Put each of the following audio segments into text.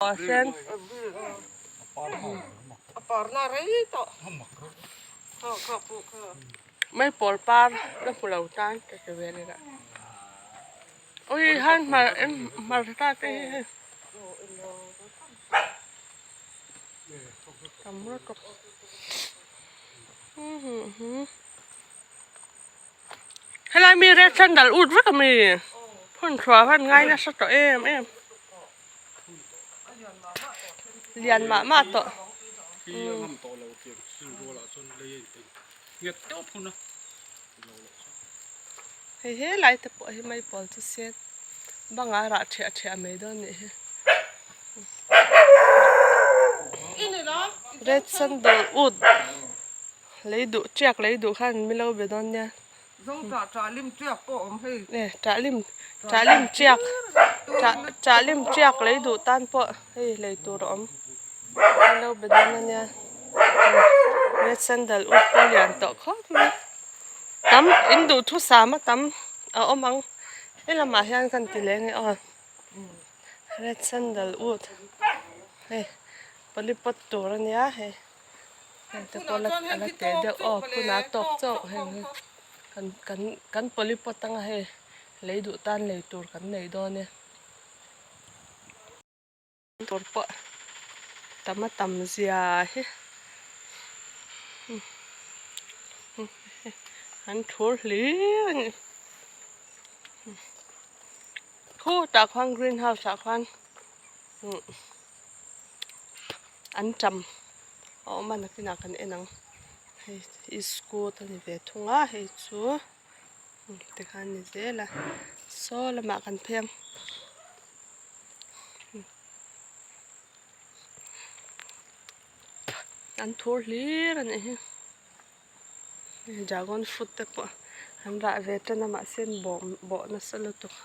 A sen. Mai pawl par la hmu lo tan ka ti ve nen a. Ui han hmar em hmar ta te hi hei. Tam lutuk. Helai mi red sandal ut vek ami phun chhuah han ngai nasa tawh em em. Lian mah mah tawh. Hei helai te pawh hi mai pawl chu sen banga rah ṭhiah ṭhiah mai dawn nih hi. Red sandal ut lei duh ṭiak lei duh khan min lo be dawn nia. E ṭah lim ṭah lim ṭiak ṭah ṭah lim ṭiak lei duh tan pawh hei lei tur a awm min lo be dawn ania red sandal ut pawh lian tawh khawp mai tam in duh thu sam a tam a awm ang he lamah hian kan ti leh nge aw red sandal ut hei polipot tur ania hei. Heng te pawh la a la teh deuh aw phunah a tawk chauh heng hi kan kan kan polypot anga hei lei duh tan lei tur kan nei dawn e tur pawh tam a tam zia hi an thur hlir a ni khutah khuan green house ah khuan an tam a awm a nakinah kan en ang hei iskut a ni ve thung a hei chu tikhan a ni zel a saw lamah kan phei ang an thur hlir a nih hi dragon fruit te pawh an rah ve tan a mahse an bawh bawh nasa lutuk.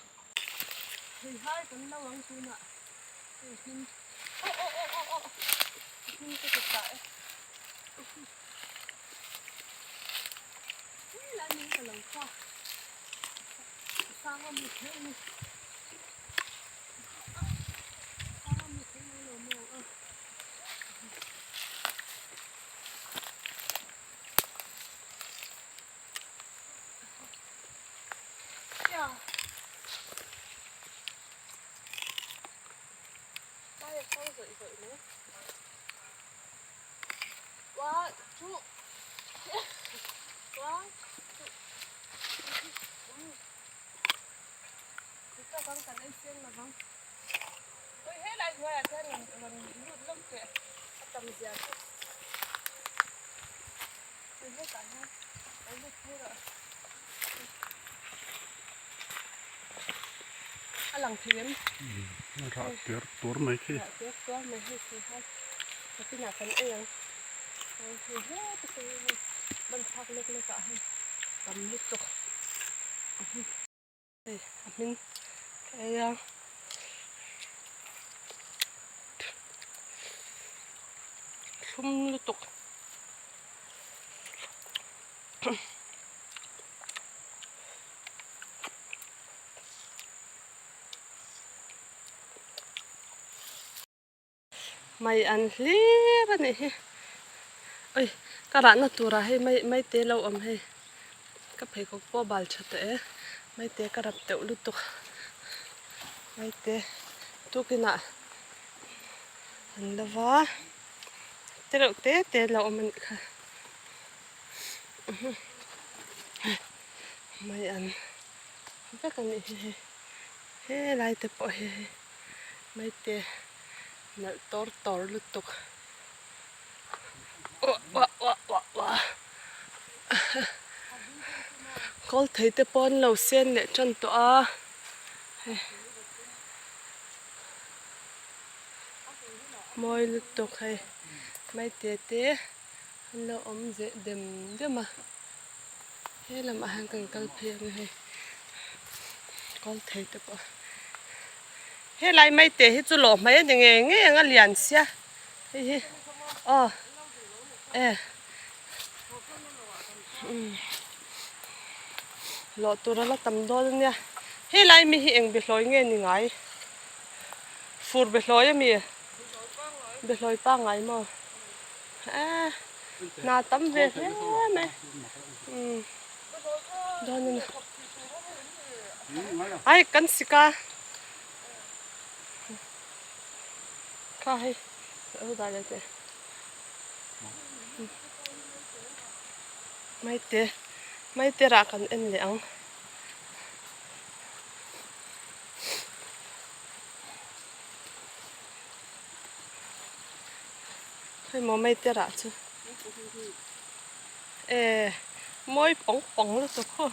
A lang thei em? A rah ter tur mai khi. Rah ter tur mai hei thei hai. Nakinah kan ei ang. Hei hei heti te hi hei ban phak lek lek ah hei tam lutuk. Hei a hmin ka ei a. Thlum lutuk. Mai an hlir a nih hi oi ka rahna turah hei mai mai te lo awm hei ka pheikhawk pawh a bal tha tawh e mai te ka rap deuh lutuk mai te tukinah an la va te reuh te te lo awm a nih kha. Mai an vek a nih hi hei helai te pawh hi hei mai te nalh tawr tawr lutuk uah uah uah uah uah kawl thei te pawh an lo sen leh tan tawh a hei mawi lutuk hei mai te te. An lo awm zeh dem dem a, he lamah hian kan kal phei ang hei kawl thei te pawh helai mai te hi chu lawh mai a ni ngei ngei ang a lian sia hei hi aw e umm lawh tur a la tam dawn a nia helai mi hi eng behlawi nge ni ngai fur behlawi a mi. Behlawi pangngai maw? Eeh hna tam ve hle mai. Umm dawn a ni. Ai kan sik a. Kha hei lo dah leh teh. Maite maite rah kan en leh ang. Hei maw maite rah chu eh mawi pawng pawng lutuk haw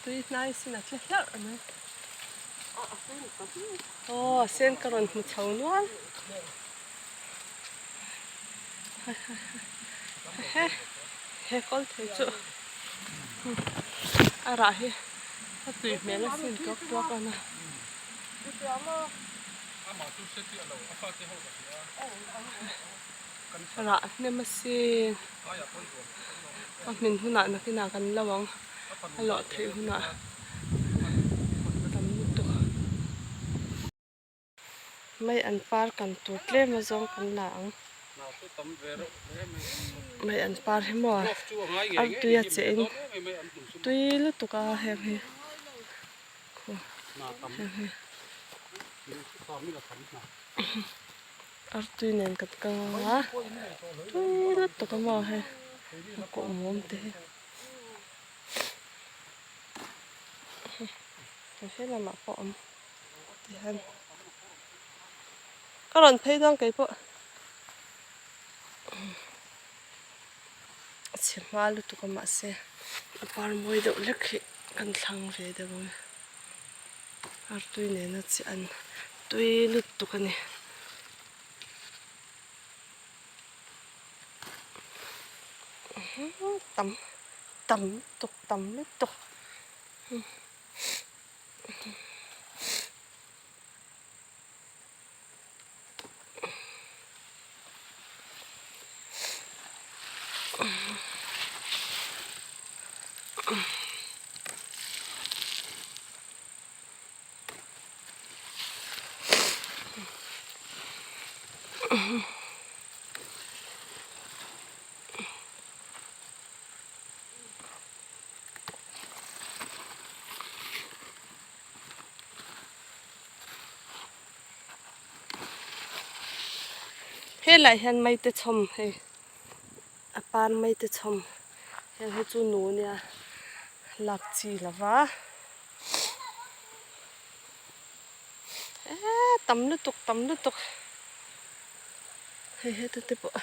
tui hnai sin a tle hlarh mai aw a sen ka rawn hmu chho nual he he kawl thei chu a rah hi a tui hmel a sin tuak tuak a na. Rah hnem a sin a hmin hunah nakinah kan lo ang a lawh theih hunah tam lutuk mai an par kan tur tlem a zawng kan la ang mai an par hi maw a tui a che in tui lutuk a heng hi. Artui nen kan kal a tui lutuk a maw hei a kawh muam te hi he lamah pawh a awm tihian ka rawn phei dawn keipawh a chhe hma lutuk a mahse a par mawi deuh hlek hi kan thlang ve deuh ang e artui nena chi an tui lutuk a ni. Tam tam lutuk tam lutuk. Helaiah hian maite chhawm hei a par maite chhawm heng hi chu nu nia lak chi lova eee tam lutuk tam lutuk hei heta te pawh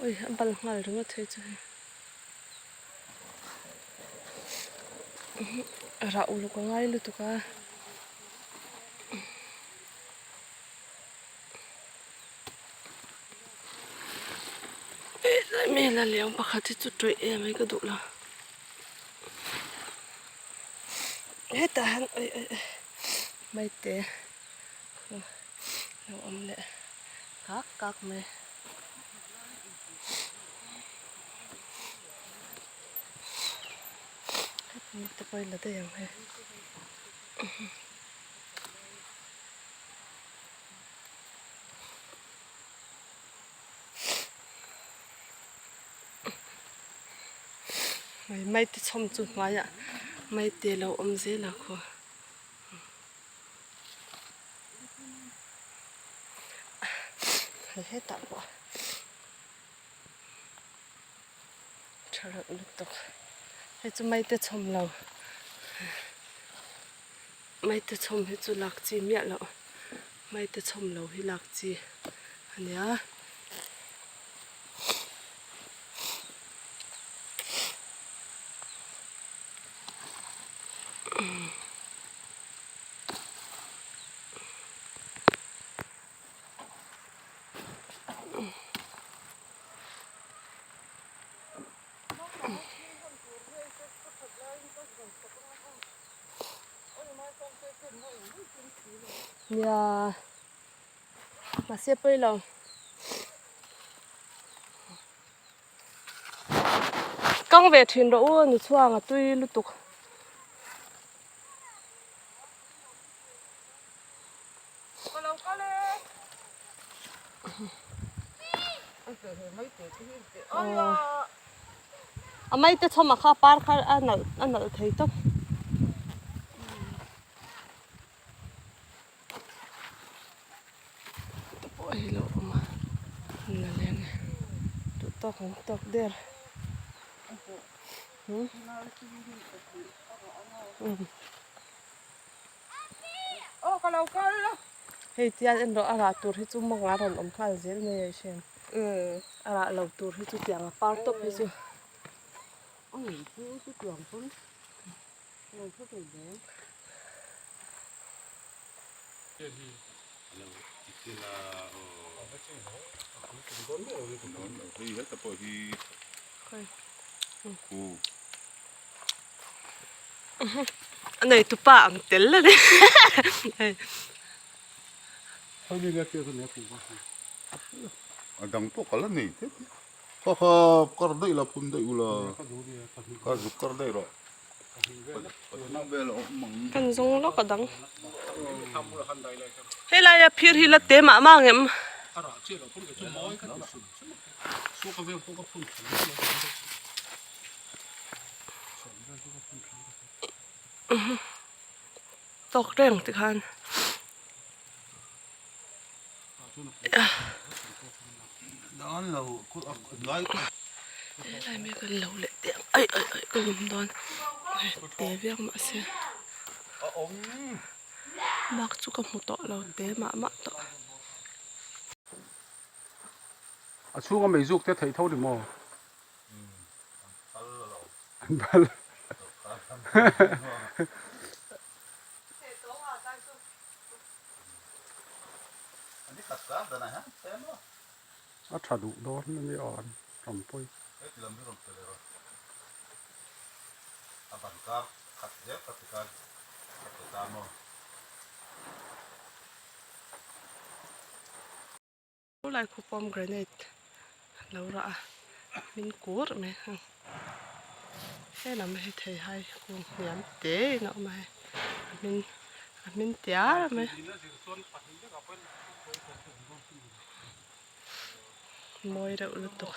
awi a bal nghal ringawt hei chu hei. Rah uluk a ngai lutuk a. Hmel a liam pakhat hi chu tawih em ai ka duh lo. Hetah hian oi oi oi maite lo awm leh kak kak mai. Te pawh hi la daih ang hei. Mai mai te chhawm chu hnuaiah mai te lo awm zel a khaw. Hetah pawh tha reuh lutuk hei chu maite chhawm lo maite chhawm hi chu lak chi miah loh maite chhawm lo hi lak chi a nia. Nia mahse pawi lo. Kang ve thin rawh u a ni chhuang a tui lutuk. A mai te chhawm ah kha par kha a nalh a nalh thei tawp. Te pawh hi lo awm a an la leng e duh tawk an tawk der hmm hei tial en rawh a rah tur hi chu mawng a rawn awm nghal zel mai a i hriat a rah lo tur hi chu tiang a par tawp hi chu. A nei tupa ang tel a ni. A dang pawh ka la nei tep kha kha kar daih la phun daih ula kha zuk kar daih rawh. Kan zawng lawk a dang. Helai a phir hi la te mah mah ang em? Tawk reng tikhan. Helai mai kan lo leh teh ang ai ai ai ka lum dawn te viau mahse bak chu ka hmu tawh lo te mah mah tawh. A chhunga meizuk te theih tho ni maw? An phal. A tha duh dawn a ni aw an rawn pawi. Lai khu pomegranate lo rah a min kur mai a he lam hi theihai kung hniam te in a awm a hei a hmin a hmin tiar mai mawi reuh lutuk.